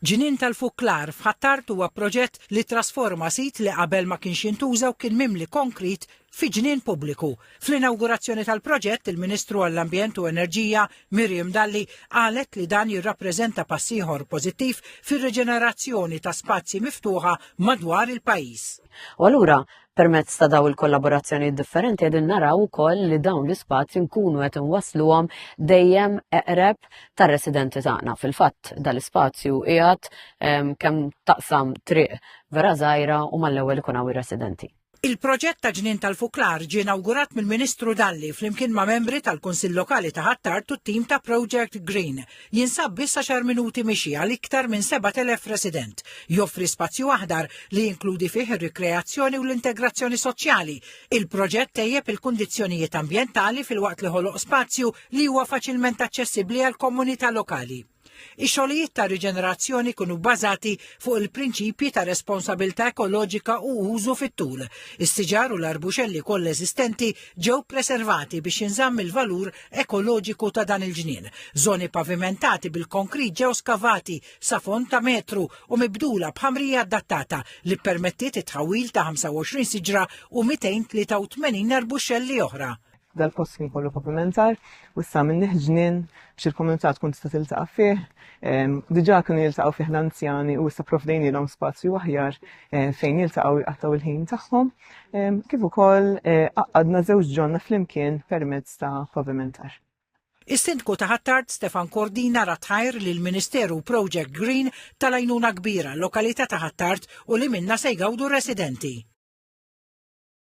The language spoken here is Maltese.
Ġnien tal-Fuklar f'Ħ'Attard huwa proġett li trasforma sit li qabel ma kienx jintuża u kien mimli konkrit fi ġnien pubbliku. Fl-inawgurazzjoni tal-proġett, il-Ministru għall-Ambjent u Enerġija Miriam Dalli qalet li dan jirrappreżenta pass ieħor pożittiv fir-riġenerazzjoni ta' spazji miftuħa madwar il-pajjiż. U allura Permezz ta' daw il-kollaborazzjonijiet differenti qegħdin naraw ukoll li dawn l-ispazji nkunu qed inwassluhom dejjem eqreb tar-residenti tagħna. Fil-fatt dal-ispazju qiegħed ehm, kemm taqsam triq vera żgħira u mal-ewwel ikun hawn ir-residenti. Il-proġett ta' ġnien tal-Fuklar ġie inawgurat mill-Ministru Dalli flimkien ma' membri tal-Kunsill Lokali ta' Ħ'Attard u t-tim ta' Project Green. Jinsab biss għaxar minuti mixi għal iktar minn 7,000 resident. Joffri spazju aħdar li jinkludi fih ir-rikreazzjoni u l-integrazzjoni soċjali. Il-proġett tejjeb il-kundizzjonijiet ambjentali filwaqt li ħoloq spazju li huwa faċilment aċċessibbli għall-komunità lokali. Ix-xogħlijiet ta' riġenerazzjoni kienu bbażati fuq il-prinċipji ta' responsabilità ekoloġika u użu fit-tul. Is-siġar u l-arbuxelli kollha eżistenti ġew preservati biex jinżamm il-valur ekoloġiku ta' dan il-ġnien. Żoni pavimentati bil-konkrit ġew skavati sa fond ta' metru u mibdula b'ħamrija adattata li ppermettiet it-tħawwil ta' 25 siġra u 283 arbuxelli oħra. Dal-post kien kollu pavimentar u issa għamilnih ġnien biex il-komunità tkun tista' tiltaqa' fih. Diġà kienu jiltaqgħu fih l-anzjani u issa provdejnielhom spazju aħjar eh, fejn jiltaqgħu jqattgħu il-ħin tagħhom. Kif ukoll eh, għaqqadna żewġ ġonna flimkien permezz ta' pavimentar. Is-Sindku ta' Ħ'Attard Stefan Cordina radd ħajr lill-Ministeru u Project Green tal-għajnuna kbira għal-lokalità ta' Ħ'Attard u li minnha se jgawdu r-residenti.